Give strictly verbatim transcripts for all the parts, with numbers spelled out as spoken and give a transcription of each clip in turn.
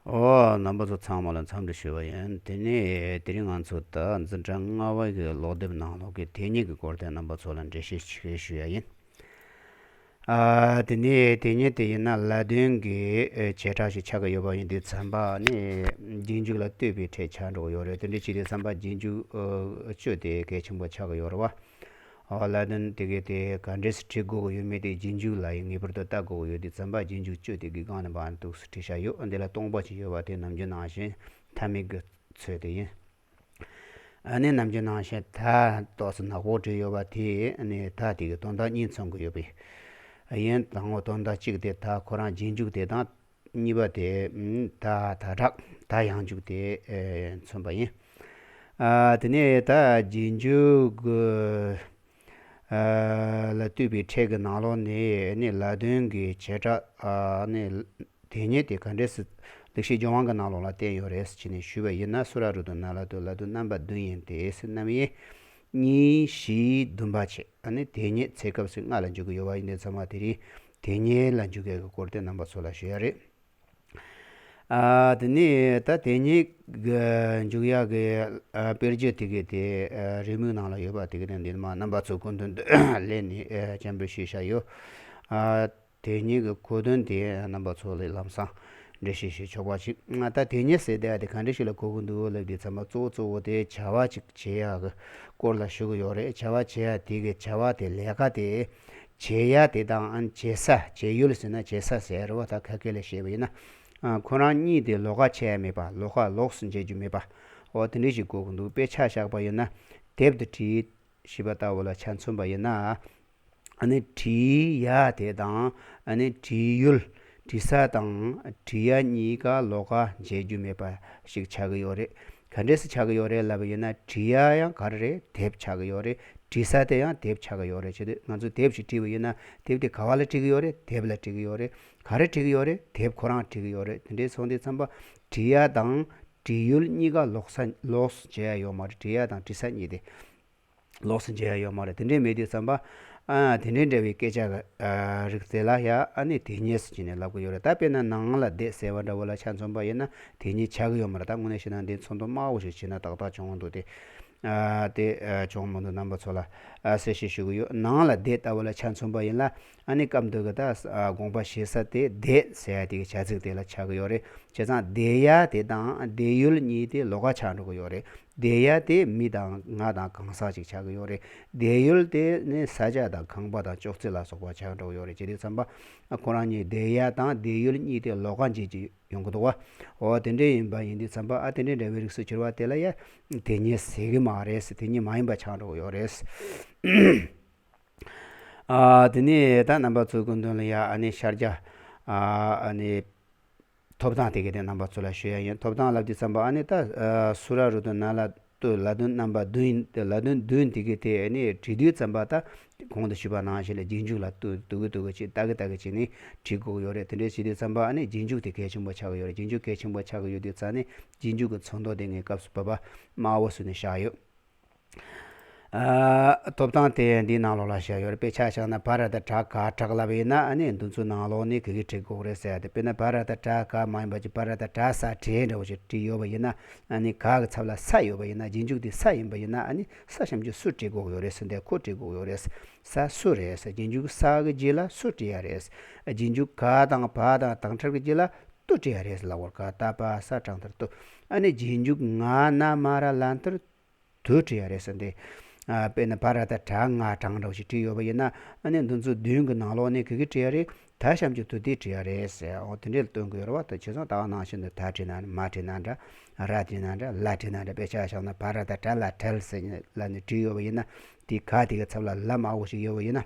ཨོ། རྣམ་པ་ཚོ་ཚང་མ་ལ་འཚམས་འདྲི་ཞུ་བ་ཡིན། དེ་ནས་དེ་རིང་ང་ཚོ་ད་འཛིན་གྲྭ་ལྔ་པ་གི་ཀློག་དེབ་ནང་ལོགས་ཀྱི་དེ་ཉིད་ཀྱི་སྐོར་དེ་རྣམ་པ་ཚོ་ལ་འགྲེལ་བཤད་ཞིག་ཞུ་ཡ་ཡིན། ཨ། དེ་ནས་དེ་ཉིད་དེ་ཡིན་ན་ལ་དོན་གྱི་ཨེ་བྱེ་བྲག་ཞིག་ཆགས་ཀྱི་ཡོད་པ་ཡིན་དུས་ཙམ་པ་ནི་རྗེས་འཇུག་ལ་ལྟོས་པའི་ཕྲད་ཆགས་འགྲོ་གི་ཡོད་རེད། དེ་འདྲ་བྱེད་དུས་ཙམ་པ་རྗེས་འཇུག་ཨ་བཅུ་དེ་གལ་ཆེན་པོ་ཆགས་ཀྱི་ཡོད་རེད་བ། ཨོ། ལ་དོན་དེ་གའི་དེ་ག་འདྲས་སེ་བྲི་དགོས་ཀྱི་ཡོད་མེད་དེ་རྗེས་འཇུག་ལ་ཡང་ངེས་པར་དུ་ལྟ་དགོས་ཀྱི་ཡོད་དུས་ཙམ་པ་རྗེས་འཇུག་བཅུ་དེ་གི་སྒང་ནས་འབའ་འདུག་སེ་བྲིས་བཞག་ཡོད། འདི་ལ་སྟོང་པ་ཅིག་ཡོད་པ་དེ་ནམ་རྒྱུན་ནང་བཞིན་མཐའ་མེད་ཀྱི་ཚོད་དེ་ཡིན། ཨ་ནི་ནམ་རྒྱུན་ནང་བཞིན་ད་ཏོག་ཙམ་ནག་པོ་བྲིས་ཡོད་པ་དེ་ཨ་ནི་ད་དེ་གི་དོན་དག་གཉིས་མཚོན་གྱི་ཡོད་པས། ཡིན། དང་པོ་དོན་དག་གཅིག་དེ་ད་ཁོ་རང་རྗེས་འཇུག་དེ་དང་། གཉིས་པ་དེ་ཨ་ད་ད་དྲག་ད་ཡང་འཇུག་དེ་ཨེ་མཚོན་པ་ཡིན། ཨ་དེ་ནས་ད་རྗེས་འཇུག་ཨ་ལ་ལྟོས་པའི་ཕྲད་ཀྱི་ནང་ལོགས་ནས་ནི་ལ་དོན་གྱི་བྱེ་བྲག་ཨ་ནི་དེ་ཉིད་དེ་ག་འདྲས་སེ་ལེགས་བཤད་ལྗོན་དབང་གི་ནང་ལོགས་ལ་བསྟན་ཡོད་རེད་ཟེར་བྱས་ནས་ཞུས་པ་ཡིན་ན། སུ་ར་རུ་དུ་ན་ལ་དུ་ལ་དོན་རྣམ་པ་བདུན་ཡིན་ཏེ་ཟེར། རྣམ་དབྱེ་གཉིས་བཞི་བདུན་པ་བྱས། ཨ་ནི་དེ་ཉིད་ཚེ་སྐབས་སུ་ལྔ་ལ་འཇུག་གི་ཡོད་པ་ཡིན་དུས་ཙམ་པ་དེ་རིང་དེ་ཉིད་ལ་འཇུག་ཡག་གི་སྐོར་དེ་རྣམ་པ་ཚོ་ལ་ཞུ་ཡ་རེད། ཨ་དེ་ནས་ད་དེ་ཉིད་ཀྱི་འཇུག་ཡག་གི་ཨ་དཔེར་བརྗོད་དེ་གའི་དེ་ཨ་རེའུ་མིག་ནང་ལ་ཡོད་པ་དེ་གའི་དེ་འདི་མ་རྣམ་པ་ཚོ་སྐུ་མདུན་དུ་ལེན་ནས་ཨ་སྤྱན་འབུལ་ཞུས་བཞག་ཡོད། ཨ་དེ་ཉིད་ཀྱི་གོ་དོན་དེ་རྣམ་པ་ཚོ་ལ་ལམ་སང་འགྲེལ་བཤད་ཞུ་ཆོག་པ་ཞིག་ད་དེ་ཉིད་ཟེར་བསྡད་ཡ་དེ་ག་འདྲ་ཞིག་ལ་གོ་གི་འདུག་ལབ་དུས་ཙམ་པ་གཙོ་བོ་གཙོ་བོ་དེ་བྱ་བ་ཅིག་བྱེད་ཡག་གི་སྐོར་ལ་ཞུ་གི་ཡོད་རེད། བྱ་བ་བྱེད་ཡ་དེ་གའི་བྱ་བ་དེ་ལས་ཀ་དེ། བྱེད་ཡ་དེ་དང་ཨ་ནི་བྱེད་ས། བྱེད་ཡུལ་ཟེར་ན་བྱེད་ས་ཟེར་རེད་བ། ད་ཁ་སྐད་ལ་བཤད་པ་ཡིན་ན། ཨ་ཁོ་རང་གཉིས་དེ་ལོགས་ཀ་ཆགས་ཡ་མེད་པ། ལོགས་ཀ་ལོགས་སུ་འབྱེད་རྒྱུ་མེད་པ། འོ་དེ་འདྲ་ཞིག་གོ་གི་འདུག་དཔེ་ཆ་བཞག་པ་ཡིན་ན། དེབ་དེ་བྲིས་ཞེས་པ་ལྟ་བུ་ལ་ཆ་མཚོན་པ་ཡིན་ན། ཨ་ནི་བྲིས་ཡ་དེ་དང་ཨ་ནི་བྲིས་ཡུལ། བྲིས་ས་དང་བྲིས་ཡ་གཉིས་ཀ་ལོགས་ཀ་འབྱེད་རྒྱུ་མེད་པ་ཞིག་ཆགས་ཀྱི་ཡོད་རེད། ག་འདྲས་སེ་ཆགས་ཀྱི་ཡོད་རེད་ལབ་པ་ཡིན་ན། བྲིས་ཡ་ཡང་ག་རེ་རེད། དེབ་ཆགས་ཀྱི་ཡོད་རེད། བྲིས་ས་དེ་ཡང་དེབ་ཆགས་ཀྱི་ཡོད་རེད། བྱས་དུས་ང་ཚོས་དེབ་ཞིག་བྲིས་པ་ཡིན་ན། དེབ་དེ་ག་བ་ལ་བྲིས་ཀྱི་ཡོད་རེད། དེབ་ལ་བྲིས་ཀྱི་ཡོད་རེད། ག་རེ་བྲིས་ཀྱི་ཡོད་རེད། དེབ་ཁོ་རང་བྲིས་ཀྱི་ཡོད་རེད། དེ་འདྲས་སོང་དུས་ཙམ་པ་བྲིས་ཡ་དང་བྲིས་ཡུལ་གཉིས་ཀ་ལོགས་ས་ལོགས་སུ་འབྱེད་ཡ་ཡོད་མ་རེད། བྲིས་ཡ་དང་བྲིས་ས་གཉིས་དེ། ལོགས་སུ་འབྱེད་ཡ་ཡོད་མ་རེད། དེ་འདྲས་མེད་དུས་ཙམ་པ། ཨ་དེ་འདྲས་འདྲ་བའི་སྐད་ཆ་གི་ཨ་རིགས་དེ་ལ་ཡ་ཨ་ནི་དེ་ཉིད་ཟེར་བྱས་ནས་ལབ་ཀྱི་ཡོད་རེད། ད་དཔེར་ན་ནང་ལ་བསྡད་ཟེར་བ་འདྲ་བོ་ལ་ཆ་མཚོན་པ་ཡིན་ན་དེ་ཉིད་ཆགས་ཀྱི་ཡོད་མ་རེད། ད་དངོས་གནས་བཤད་ན་འདི་ཚོགས་འདུ་དམའ་བོ་ཞིག་བྱས་ན་ཏག་ཏག་བྱུང་འདུག་སྟེ། ཨ་དེ་ཨ་བྱུང་མི་འདུག་རྣམ་པ་ཚོ་ལ་ཨ་གསལ་བཤད་ཞུ་གི་ཡོད། ནང་ལ་བསྡད་ལྟ་བུ་ལ་ཆ་མཚོན་པ་ཡིན་ན། ཨ་ནི་སྐབས་འདི་གི་ད་ཨ་དགོངས་པ་བཞེས་ས་དེ་བསྡད་ཟེར་ཡ་དེ་གི་བྱ་ཚིག་དེ་ལ་ཆགས་ཀྱི་ཡོད་རེད། བྱས་ཙང་བསྡད་ཡ་དེ་དང་བསྡད་ཡུལ་གཉིས་དེ་ལོགས་ཀ་ཆགས་འགྲོ་གི་ཡོད་རེད། བསྡད་ཡ་དེ་མི་དང་ང་དང་གང་ཟག་ཅིག་ཆགས་ཀྱི་ཡོད་རེད། བསྡད་ཡུལ་དེ་ནི་ས་ཆ་དང་ཁང་པ་དང་ཅོག་ཙེ་ལ་སོགས་པ་ཆགས་འགྲོ་གི་ཡོད་རེད། བྱས་དུས་ཙམ་པ་ཁོ་རང་གཉིས་བསྡད་ཡ་དང་བསྡད་ཡུལ་གཉིས་དེ་ལོགས་ཀ་འབྱེད་ཀྱི་ཡོང་གི་འདུག་བ། འོ་དེ་འདྲས་ཡིན་པ་ཡིན་དུས་ཙམ་པ། ཨ་དེ་འདྲས་འདྲ་བའི་རིགས་སུ་གྱུར་བ་དེ་ལ་ཡ་དེ་ཉིད་ཟེར་གི་མ་རེད། དེ་ཉིད་མ་ཡིན་པ་ཆགས་འགྲོ་གི་ཡོད་རེད། ཨ་དེ་ནས་ད་རྣམ་པ་ཚོའི་སྐུ་མདུན་ལ་ཡ་ཨ་ནི་ཤར་རྒྱག་ཨ་ཨ་ནི་ཐོབ་ཐང་དེ་གའི་དེ་རྣམ་པ་ཚོ་ལ་ཞུ་ཡ་ཡིན། ཐོབ་ཐང་ལབ་དུས་ཙམ་པ་ཨ་ནི་ད་ཨ་སུ་ར་རུ་དུ་ན་ལ་ཏུ་ལ་དོན་རྣམ་པ་བདུན་ཡིན། ལ་དོན་བདུན་དེ་གའི་དེ་ཨ་ནི་བྲིས་དུས་ཙམ་པ་ད་གོང་དུ་ཞུས་པ་ནང་བཞིན་ལ་རྗེས་འཇུག་ལ་ཏུ་ཏུ་གི་ཏུ་གི་ཅིག་ཏ་གི་ཏ་གི་ཅིག་ནི་བྲིས་དགོས་ཀྱི་ཡོད་རེད། དེ་འདྲས་བྱེད་དུས་ཙམ་པ་ཨ་ནི་རྗེས་འཇུག་དེ་གལ་ཆེན་པོ་ཆགས་ཀྱི་ཡོད་རེད། རྗེས་འཇུག་གལ་ཆེན་པོ་ཆགས་ཀྱི་ཡོད་དུས་ཙང་ནི་རྗེས་འཇུག་གི་ཚོན་མདོག་དེ་ངས་སྐབས་སུ་བབ་པ་དམར་པོ་བཟོས་ནས་བཞག་ཡོད། ཨ་ཐོབ་ཐང་དེ་འདིའི་ནང་ལོགས་ལ་བཞག་ཡོད་རེད། དཔེར་ཆ་བཞག་ན་བ་ར་བཏགས་བྲ་ག་བྲག་ལབ་པ་ཡིན་ན། ཨ་ནི་འདི་ཚོའི་ནང་ལོགས་ནས་ག་གི་བྲིས་དགོས་རེད་ཟེར་ཡ་དེ། དཔེར་ན་བ་ར་བཏགས་བྲ་ག་མ་ཡིན་པ་ཅིག་བ་ར་བཏགས་བྲ་ས་བྲེ་འདྲ་བོ་ཞིག་བྲིས་ཡོད་པ་ཡིན་ན། ཨ་ནི་ག་གི་ཚབ་ལ་ས་ཡོད་པ་ཡིན་ན། རྗེས་འཇུག་དེ་ས་ཡིན་པ་ཡིན་ན། ཨ་ནི་ས་ཞབས་ཀྱུ་སུ་བྲིས་དགོས་ཡོད་རེད་ཟེར། འདི་ཁོ་བྲིས་དགོས་ཡོད་རེད། ས་སུ་རེད་ཟེར། རྗེས་འཇུག་ས་གི་རྗེས་ལ་སུ་བྲིས་ཡ་རེད། རྗེས་འཇུག་ག་དང་བ་དང་བཏགས་བྲ་གི་རྗེས་ལ་ཏུ་བྲིས་ཡ་རེད་ཟེར་ལབ་པར། ག་ད་བ་ས་དྲང་མཐར་ཏུ། ཨ་ནི་རྗེས་འཇུག་ང་ན་མ་ར་ལ་མཐར་དུ་བྲིས་ཡ་རེད་ཟེར། འདི་ཨ་དཔེར་ན་བ་ར་བཏགས་བྲ་ང་དྲང་འདྲ་བོ་ཞིག་བྲིས་ཡོད་པ་ཡིན་ན། ཨ་ནི་འདི་ཚོ་བདུན་གྱི་ནང་ལོགས་ནས་ག་གི་བྲིས་ཡ་རེད། ད་ཞབས་ཀྱུ་ཏུ་དེ་བྲིས་ཡ་རེད་ཟེར། འོ་དེ་འདྲས་ལ་སྟོན་གྱི་ཡོད་རེད་བ། ད་བྱས་ཙང་ད་ག་ནང་བཞིན་དུ་ད་བྲིས་ན་མ་བྲིས་ན་འདྲ། ར་བྲིས་ན་འདྲ། ལ་བྲིས་ན་འདྲ། དཔེར་ཆ་བཞག་ན་བ་ར་བཏགས་བྲ་ལ་བྲལ་ཟེར་ལབ་ནས་བྲིས་ཡོད་པ་ཡིན་ན། དེ་ག་དེ་གི་ཚབ་ལ་ལ་དམར་པོ་ཞིག་ཡོད་པ་ཡིན་ན།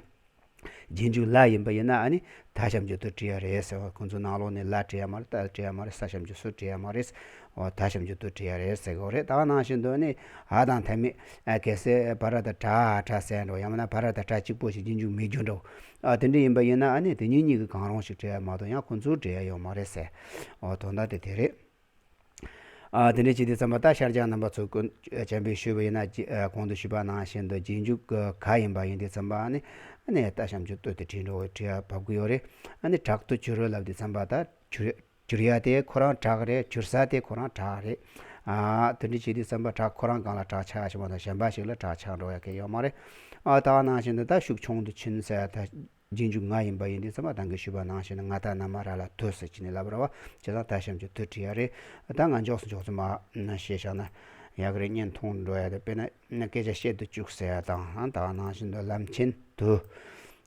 རྗེས་འཇུག་ལ་ཡིན་པ་ཡིན་ན། ཨ་ནི་ད་ཞབས་ཀྱུ་ཏུ་བྲིས་ཡ་རེད་ཟེར་བ། ཁོང་ཚོའི་ནང་ལོགས་ནས་ལ་བྲིས་ཡ་མ་རེད། ཏ་བྲིས་ཡ་མ་རེད། ས་ཞབས་ཀྱུ་སུ་བྲིས་ཡ་མ་རེད། འོ་ད་ཞབས་ཀྱུ་ཏུ་བྲིས་ཡ་རེད་ཟེར་གི་རེད། ད་ག་ནང་བཞིན་དུ་ནི་འ་དང་མཐའ་མེད། ཨ་གལ་སྲིད་བ་ར་བཏགས་བྲ་འ་བྲ་ཟེར་འགྲོ། ཡང་མིན་ན་བ་ར་བཏགས་བྲ་གཅིག་པོ་ཞིག་རྗེས་འཇུག་མེད་རྒྱུ་འགྲོ། ཨ་དེ་འདྲ་ཡིན་པ་ཡིན་ན། ཨ་ནི་དེ་གཉིས་གཉིས་ཀྱི་གང་རུང་ཞིག་བྲིས་ཡ་མ་གཏོགས་ཡང་ཁོང་ཚོ་བྲིས་ཡ་ཡོད་མ་རེད་ཟེར། འོ་དོན་དག་དེ་དེ་རེད། ཨ་དེ་འདྲ་བྱེད་དུས་ཙམ་པ་ད་ཤར་རྒྱག་རྣམ་པ་ཚོ་སྐུ་སྤྱན་འབུལ་ཞུས་པ་ཡིན་ན། ཨ་གོང་དུ་ཞུས་པ་ནང་བཞིན་དུ་རྗེས་འཇུག་ག་ཡིན་པ་ཡིན་དུས་ཙམ་པ། ཨ་ནི་ཨ་ནི་ད་ཞབས་ཀྱུ་ཏུ་དེ་བྲིས་འགྲོ་བའི་བྲིས་ཡ་བབ་ཀྱི་ཡོད་རེད། ཨ་ནི་དྲག་ཏུ་གྱུར་ལབ་དུས་ཙམ་པ་ད་གྱུར། གྱུར་ཡ་དེ་ཁོ་རང་དྲག་རེད། གྱུར་ས་དེ་ཁོ་རང་དྲག་རེད། ཨ་དེ་འདྲ་བྱེད་དུས་ཙམ་པ་དྲག་ཁོ་རང་སྒང་ལ་དྲག་ཆགས་ཞིག་མ་གཏོགས་གཞན་པ་ཞིག་ལ་དྲག་ཆགས་འགྲོ་ཡ་གི་ཡོད་མ་རེད། ཨ་ད་ག་ནང་བཞིན་དུ་ད་ཤུགས་ཆུང་དུ་ཕྱིན་ཟེར་ཡ་ད་རྗེས་འཇུག་ང་ཡིན་པ་ཡིན་དུས་ཙམ་པ་ད་གིན་ཞུས་པ་ནང་བཞིན་ང་ད་ན་མ་ར་ལ་དུ་ཟེར་གྱི་ནི་ལབ་ར་བ། བྱས་ཙང་ད་ཞབས་ཀྱུ་དུ་བྲིས་ཡ་རེད། ད་ང་མགྱོགས་སུ་མགྱོགས་སུ་མ་ན་ཤེས་བཞག་ན་ཡག་གི་རེད། བརྙན་ཐུང་འགྲོ་ཡ་དེ་དཔེར་ན་སྐད་ཆ་བཤད་དུ་བཅུག་ཟེར་ཡ་དང་ད་ག་ནང་བཞིན་དུ་ལམ་ཆེན་དུ།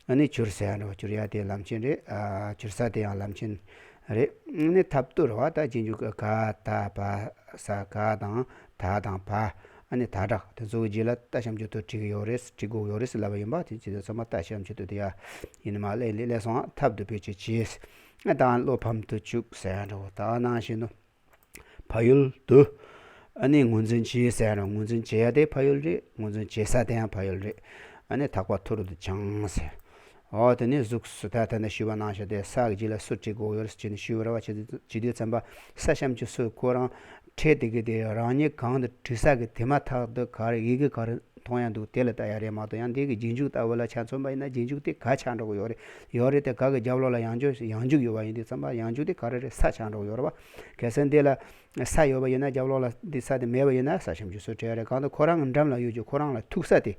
ཨ་ནི་གྱུར་ཟེར་ཡ་འགྲོ་གྱུར་ཡ་དེ་ལམ་ཆེན་རེད། ཨ་གྱུར་ས་དེ་ཡང་ལམ་ཆེན་རེད། ཨ་ནི་ཐབ་ཏུ་རེད་བ། ད་རྗེས་འཇུག་གི་ག་ད་བ་ས་ག་དང་ད་དང་བ། ཨ་ནི་ད་དྲག་དེ་ཚོ་གི་རྗེས་ལ་ད་ཞབས་ཀྱུ་དུ་བྲིས་གི་ཡོད་རེད། བྲིས་དགོས་ཡོད་རེད་ཟེར་ལབ་པ་ཡིན་པ། དེ་བྱེད་དུས་ཚང་མ་ད་ཞབས་ཀྱུ་དུ་དེ་ཡ་ཡིན་ནི་མ་ལས་ལས་ལས་སོང་ཐབ་ཏུ་བེད་སྤྱོད་བྱས། ཨ་ད་བློ་ཕམ་དུ་བཅུག་ཟེར་ཡ་འགྲོ་ད་ནང་བཞིན་དུ། ཕ་ཡུལ་དུ། ཨ་ནི་ངོས་འཛིན་བྱེད་ཟེར་ཡ་ངོས་འཛིན་བྱེད་ཡ་དེ་ཕ་ཡུལ་རེད། ངོས་འཛིན་བྱེད་ས་དེ་ཡང་ཕ་ཡུལ་རེད། ཨ་ནི་ཐག་པ་ཐུར་དུ་འཕྱང་ཟེར། འོ་དེ་ནས་གཟུགས་སུ་ད་ད་ནི་ཞུས་པ་ནང་བཞིན་དེ་ས་གི་རྗེས་ལ་སུ་བྲིས་དགོས་ཡོད་ཟེར་བྱས་ནས་ཞུས་པ་རེད་བ། བྱེད་དུས་ཙམ་པ་ས་ཞབས་ཀྱུ་སུ་ཁོ་རང་ཕྲད་དེ་གི་དེ་རང་ཉིད་གང་དུ་བྲིས་ས་གི་དེ་མ་ཐག་ཏུ་ག་རེ་ཡི་གེ་ག་རེ་མཐོང་ཡ་འདུག་དེ་ལ་ལྟ་ཡ་རེད་མ་གཏོགས། ཡང་འདི་གི་རྗེས་འཇུག་ལྟ་བུ་ལ་ཆ་མཚོན་པ་ཡིན་ན་རྗེས་འཇུག་དེ་ག་ཆགས་འགྲོ་གི་ཡོད་རེད། ཡོད་རེད་དེ་ག་གི་རྒྱབ་ལོགས་ལ་ཡང་འཇུག་ཡང་འཇུག་ཡོད་པ་ཡིན་དུས་ཙམ་པ་ཡང་འཇུག་དེ་ག་རེ་རེད། ས་ཆགས་འགྲོ་གི་ཡོད་རེད་བ། གལ་སྲིད་འདི་ལ་ས་ཡོད་པ་ཡིན་ན་རྒྱབ་ལོགས་ལ་འདི་ས་དེ་མེད་པ་ཡིན་ན་ས་ཞབས་ཀྱུ་སུ་བྲིས་ཡ་རེད། གང་ལྟར་ཁོ་རང་གི་འགྲམ་ལ་ཡོད་རྒྱུ་ཁོ་རང་ལ་ཐུག་ས་དེ་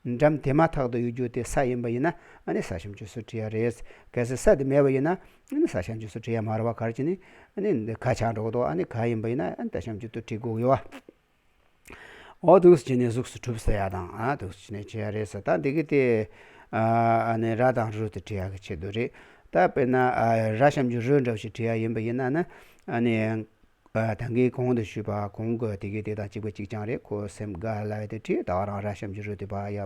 འགྲམ་དེ་མ་ཐག་ཏུ་ཡོད་རྒྱུ་དེ་ས་ཡིན་པ་ཡིན་ན་ཨ་ནི་ས་ཞབས་ཀྱུ་སུ་བྲིས་ཡ་རེད། གལ་སྲིད་ས་དེ་མེད་པ་ཡིན་ན་ཨ་ནི་ས་ཞབས་ཀྱུ་སུ་བྲིས་ཡ་མ་རེད་བ། ག་རེ་བྱས་ནས་ཨ་ནི་འདི་ག་ཆགས་འགྲོ་གི་འདུག་ཨ་ནི་ག་ཡིན་པ་ཡིན་ན་ཨ་ནི་ད་ཞབས་ཀྱུ་དུ་བྲིས་དགོས་ཡོད་བ། འོ་འདུག་སེ་བྱས་ནས་གཟུགས་སུ་གྲུབ་ཟེར་ཡ་དང་། ཨ་འདུག་སེ་བྱས་ནས་བྱས་ཡ་རེད་ཟེར། ད་འདི་གི་དེ་ཨ་ནི་ར་དང་རུ་དེ་བྲིས་ཡ་གི་ཆེད་དུ་རེད། ད་དཔེར་ན་ཨ་ར་ཞབས་ཀྱུ་རུ་འདྲ་བོ་ཞིག་བྲིས་ཡ་ཡིན་པ་ཡིན་ན་ནི་ཨ་ནི་ཨ་ད་གིན་གོང་དུ་ཞུས་པ་གོང་གི་དེ་གི་དེ་དང་གཅིག་པ་གཅིག་རྐྱང་རེད། ཁོ་སེམས་དགའ་ལབ་ཡ་དེ་བྲིས། ད་ག་རང་ར་ཞབས་ཀྱུ་རུ་དེ་བ་ཡ་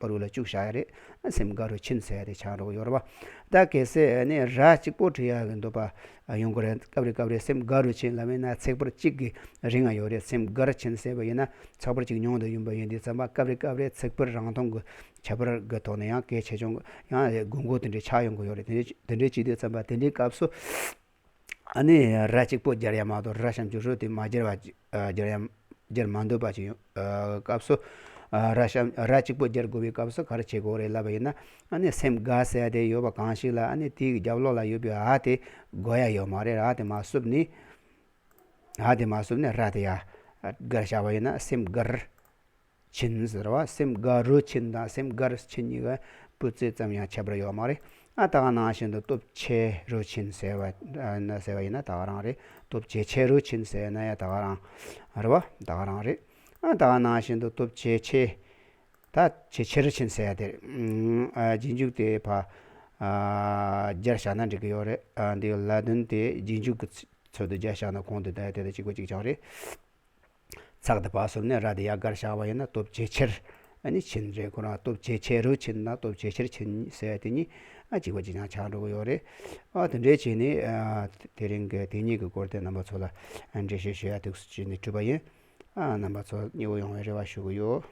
པ་རུ་ལ་བཅུག་བཞག་ཡ་རེད། སེམས་དགའ་རུ་ཕྱིན་ཟེར་ཡ་དེ་ཆགས་འགྲོ་གི་ཡོད་རེད་བ། ད་གལ་སྲིད་ཨ་ནི་ར་གཅིག་པོ་བྲིས་ཡ་གི་འདོད་པ་ཡོང་གི་རེད། སྐབས་རེ་སྐབས་རེ་སེམས་དགའ་རུ་ཕྱིན་ལབ་ཡིན་ན་ཚེག་བར་གཅིག་གི་རིང་ང་ཡོད་རེད། སེམས་དགར་ཕྱིན་ཟེར་བ་ཡིན་ན་ཚེག་བར་གཅིག་ཉུང་དུ་ཡིན་པ་ཡིན་དུས་ཙམ་པ་སྐབས་རེ་སྐབས་རེ་ཚེག་བར་རང་སྟོང་གི་ཁྱད་པར་གི་ཐོག་ནས་ཡང་གལ་ཆེ་ཆུང་ཡང་དགོས་མཁོ་དེ་འདྲའི་ཆགས་ཡོང་གི་ཡོད་རེད། དེ་འདྲའི་དེ་འདྲའི་བྱེད་དུས་ཙམ་པ་དེ་འདྲའི་སྐབས་སུ་ཨ་ནི་ར་གཅིག་པོ་སྦྱར་ཡ་མ་གཏོགས་ར་ཞབས་ཀྱུ་རུ་དེ་མ་སྦྱར་བ་སྦྱར་ཡ་སྦྱར་མ་འདོད་པ་ཅིག་ཡོང་སྐབས་སུ་ར་ཞབས་ར་གཅིག་པོ་སྦྱར་དགོས་པའི་སྐབས་སུ་ག་རེ་བྱེད་དགོས་རེད་ལབ་པ་ཡིན་ན། ཨ་ནི་སེམས་དགའ་ཟེར་ཡ་དེ་ཡོད་པ་གང་ཞིག་ལ་ཨ་ནི་དེའི་རྒྱབ་ལོགས་ལ་ཡོད་པའི་འ་དེ་དགོས་ཡ་ཡོད་མ་རེད། འ་དེ་མ་བསུབས་ནི་འ་དེ་མ་བསུབས་ནི་ར་དེ་ཡ་དགར་བཞག་པ་ཡིན་ན་སེམས་དགར་ཕྱིན་ཟེར་བ། སེམས་དགའ་རུ་ཕྱིན་དང་སེམས་དགར་ཕྱིན་གཉིས་ཀ་སྤུས་ཚད་ཙམ་ཡང་ཁྱད་པར་ཡོད་མ་རེད། ཨ་ད་ག་ནང་བཞིན་དུ་སྟོབས་ཆེ་རུ་ཕྱིན་ཟེར་བ་ན་ཟེར་བ་ཡིན་ན་ད་ག་རང་རེད། སྟོབས་ཇེ་ཆེ་རུ་ཕྱིན་ཟེར་ན་ཡང་ད་ག་རང་རེད་བ། ད་ག་རང་རེད། ཨ་ད་ག་ནང་བཞིན་དུ་སྟོབས་ཇེ་ཆེ། ད་ཇེ་ཆེར་ཕྱིན་ཟེར་ཡ་དེ་རེད། ཨ་རྗེས་འཇུག་དེ་ཕ་ཨ་སྦྱར་བཞག་ན་འགྲིག་གི་ཡོད་རེད། ཨ་འདི་ལ་དོན་དེ་རྗེས་འཇུག་གི་ཚུལ་དུ་སྦྱར་བཞག་ན་གོང་དུ་བསྡད་དེ་དང་གཅིག་པ་གཅིག་རྐྱང་རེད། ཚེག་དེ་ཕར་བསུབས་ནས་ར་དེ་ཡར་དགར་བཞག་པ་ཡིན་ན་སྟོབས་ཇེ་ཆེར་ཨ་ནི་ཕྱིན་རེད། ཁོ་རང་སྟོབས་ཇེ་ཆེ་རུ་ཕྱིན་དང་སྟོབས་ཇེ་ཆེར་ཕྱིན་ཟེར་ཡ་དེ་གཉིས་ཨ་གཅིག་པ་གཅིག་རྐྱང་ཆགས་འགྲོ་གི་ཡོད་རེད། ཨ་དེ་འདྲའི་བྱས་ནས་ཨ་དེ་རིང་གི་དེ་གཉིས་ཀྱི་སྐོར་དེ་རྣམ་པ་ཚོ་ལ་འགྲེལ་བཤད་ཞུ་ཡ་འདུག་སེ་བྱས་ནས་གྲུབ་པ་ཡིན། ཨ་རྣམ་པ་ཚོ་མཉེས་པོ་ཡོང་བའི་རེ་བ་ཞུ་གི་ཡོད།